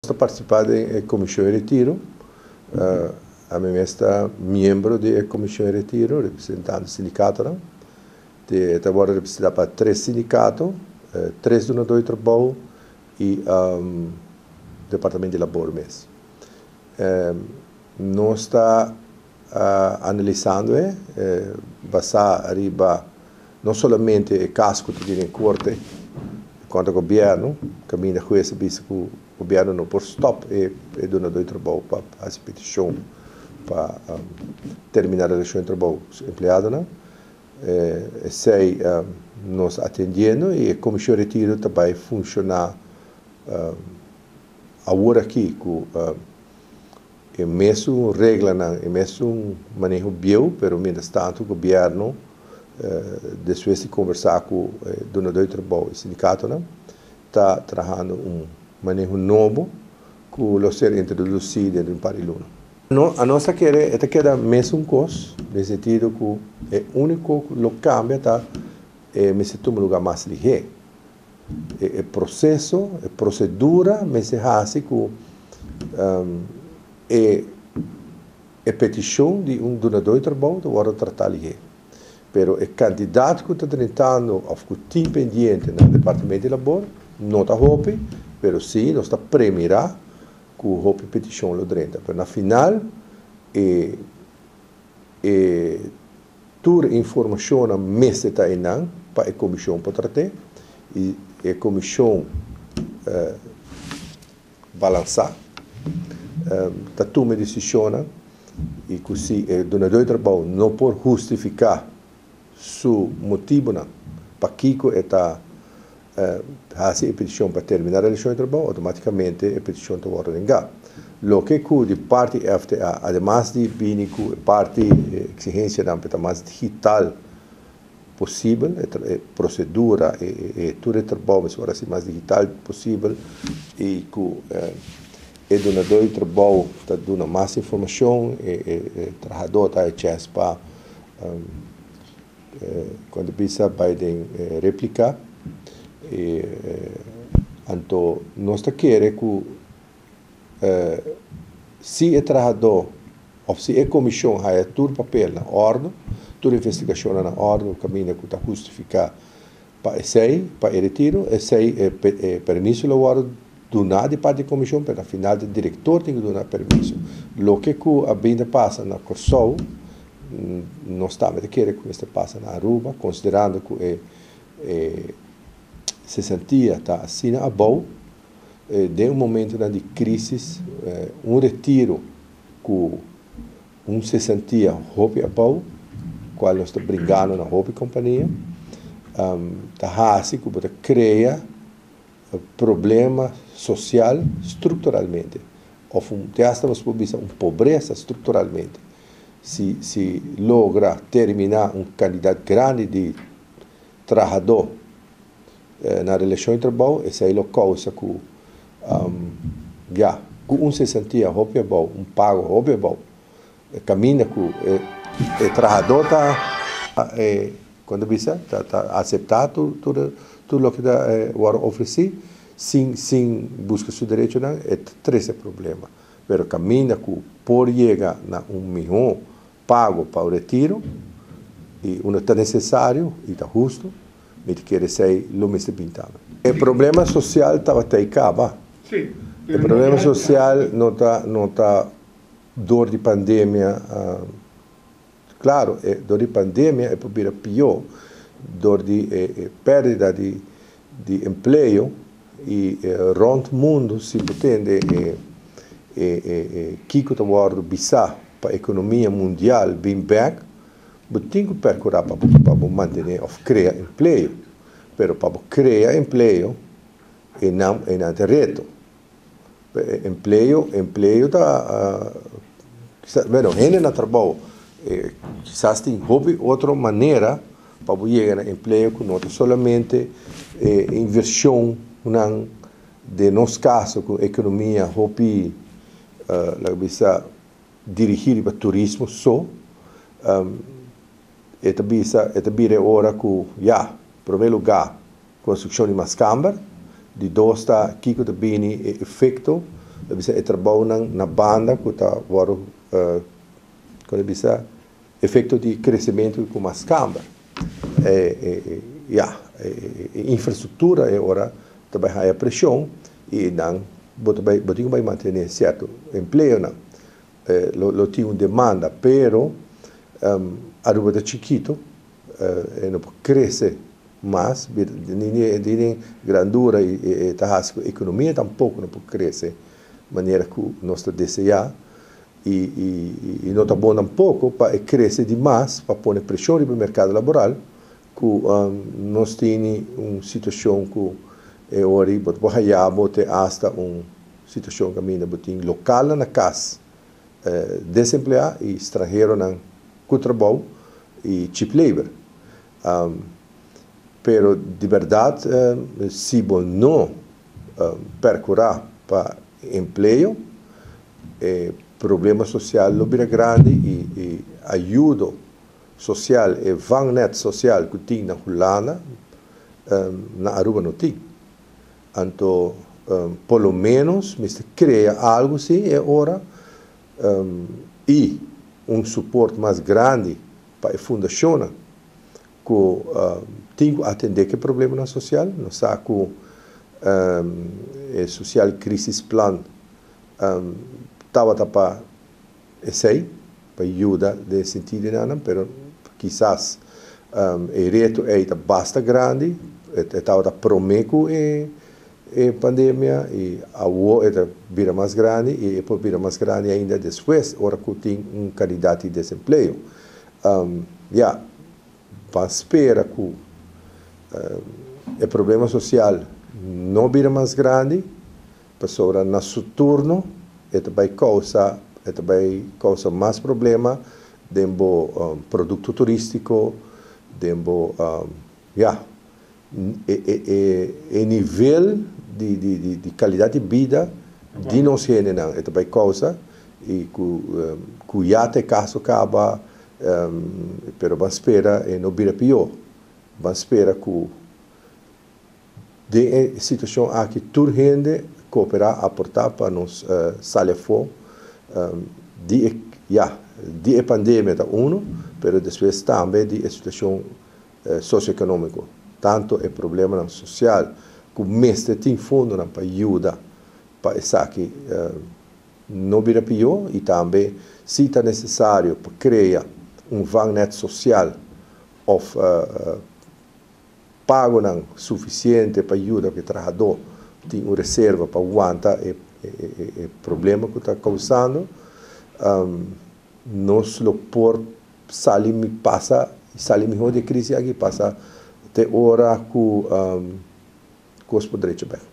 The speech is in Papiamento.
Ta partisipá den e Komishon di Retiro. Ami mes ta miembro di e Komishon di Retiro, representando sindikatonan. E ta wòrdu representá pa tres sindikato, tres dunadó di trabou i Departamento di Labor mes. Nos ta analisando e basá riba no solamente e kas ku ta tin den korte kontra gobièrnu, kaminda hues a bisa ku gobièrnu no por stòp e dunadó di trabou pa hasi petishon pa terminá relashon di trabou ku su empleadonan. Esei nos a atendiendo i e komishon di retiro ta bai funshoná awor aki ku E mesun reglanan, e mesun maneho bieu, pero mientras tanto gobierno despues di conversa cu e dunador di trabou y sindicatonan ta trahando un maneho nobo cu lo ser introduci dentro di un par di luna. Anos ta kere e ta keda mesun cos den sentido cu e unico cu lo cambia ta e mester tuma lugar mas lihe. E proseso, e prosedura mester hasi ku e e petishon di un dunadó di trabou ta wòrdu tratá lihé. Pero e kantidat ku ta drentando òf ku tin pendiente na Departamento di Labor no ta hopi, pero sí nos ta premirá ku hopi petishon lo drenta. Pero na final e e Tur e informashonnan mester ta einan pa e komishon por trat'é i e komishon balansá ta tuma e desishonnan i ku si e dunadó di trabou no por hustifiká su motibunan pakiko e ta hasi e petishon pa terminá relashon di trabou, outomátikamente e petishon ta wòrdu nengá. Loke ku di parti FTA, ademas di bini ku e parti eksigensianan pa e ta mas digital posibel, e prosedura, e tur e trabou mester wòrdu hasi mas digital posibel i ku e dunadó di trabou ta duna mas informashon, e trahadó ta haña chèns pa Cuando bisa bay den replica anto nos ta kere cu si e trahador of si e comision haya tur papel na ordo, tur investigacionnan na ordo caminda cu ta hustifica pa esey, pa e retiro, esey e permiso lo wordo duna di parti di comision pero na final ta director tin cu duna permiso. Loke cu a bin ta pasa na Corsou Nos tambe ta kere ku mester pasa na Aruba, konsiderando ku e sesantia ta asina abou. Den un momentonan di krisis, un retiro ku un sesantia hopi abou, kual nos ta bringando na hopi kompania, ta hasi ku bo ta krea problema sosial strukturalmente, òf un, te asta nos por bisa un pobresa strukturalmente. Si si logra terminá un kantidat grandi di trahadó na relashon di trabou, esei lo kousa ku ya, ku un sesantia hopi abou, un pago hopi abou, e kaminda ku e trahadó ta kon ta bisa, ta aseptá tur tur loke ta wòrdu ofresí sin sin buska su derechonan, e ta trese problema. Pero kaminda ku por yega na un mihó pago pa un retiro i unda ta nesesario i ta hustu, mi ta kere esei lo mester bin tambe. E problema sosial tabata ei kaba. E problema sosial no ta no ta dor di pandemia, klaro dor di pandemia e por bira pió dor di e pèrdida di di empleo i rònt mundu si bo tende e e kiko ta wòrdu bisá pa ekonomia mundial bin bèk, bo tin ku perkurá pa bo pa bo mantené òf krea empleo. Pero pa bo krea empleo e nan e nan ta reto. Empleo empleo ta bueno hende na trabou kisas tin hopi otro manera pa bo yega na empleo ku no ta solamente e invershonnan den nos kaso ku ekonomia hopi laga bisa dirigí riba turismo so e ta bisa e ta bira e ora ku ya promé lugá Konstrukshon di mas kamber. Di dos ta kiko ta bini e efekto Bisa e trabounan na banda ku ta wòrdu kon bisa efekto di kresementu ku mas kamber. Ya, e infrastruktura e ora ta bai haya preshon i nan bo ta bai bo tin ku bai mantené sierto empleonan. Lo tin un demanda, pero Aruba ta chikito, e no por krese mas, ni grandura i ta hasi ku ekonomia tampoko no por krese manera ku nos ta deseá i no ta bon tampoko pa e krese dimas pa pone preshon riba e merkado laboral ku nos tini un situashon ku e ora ei bo ta por haya bo te asta un situashon kaminda bo tin lokalnan na kas desempleá i stranheronan ku trabou i cheap labor. Pero di bèrdat si bo no perkurá pa empleo e problema sosial lo bira grandi i ayudo sosial, e vangnet sosial ku tin na Hulanda na Aruba no tin. Anto por lo menos mester krea algu si e ora i un suport mas grandi pa e fundashonnan ku tin ku atendé ku e problemanan sosial. Nos sa ku e Social Crisis Plan tabata pa esei, pa yuda den e sentidonan, pero kisas e reto ei ta basta grandi, e tabata promé ku e pandemia i awor e ta bira mas grandi i e por bira mas grandi ainda despues ora ku tin un kandidat di desempleo. Ya, ban spera ku e problema sosial no bira mas grandi, pasobra na su turno e ta bai kousa e ta bai kousa mas problema den bo produkto turístiko, den bo ya, e nivel di kalidat di bida di nos hendenan e ta bai kousa i ku ya ta e kaso kaba, pero ban spera e no bira pió, ban spera ku Den e situashon aki tur hende kooperá, aportá pa nos sali afó di e, ya, di e pandemia ta unu, pero despues tambe di e situashon sosioekonómiko. Tantu e problemanan sosial ku mester tin fondonan pa yuda pa esaki no bira pió i tambe si ta nesesario pa krea un vangnet sosial òf Pagonan sufisiente pa yuda ku e trahadó tin un reserva pa wanta e problema ku ta kousando. Nos lo por sali pasa sali mihó di e krisi aki pasa te ora ku kos por drecha bèk.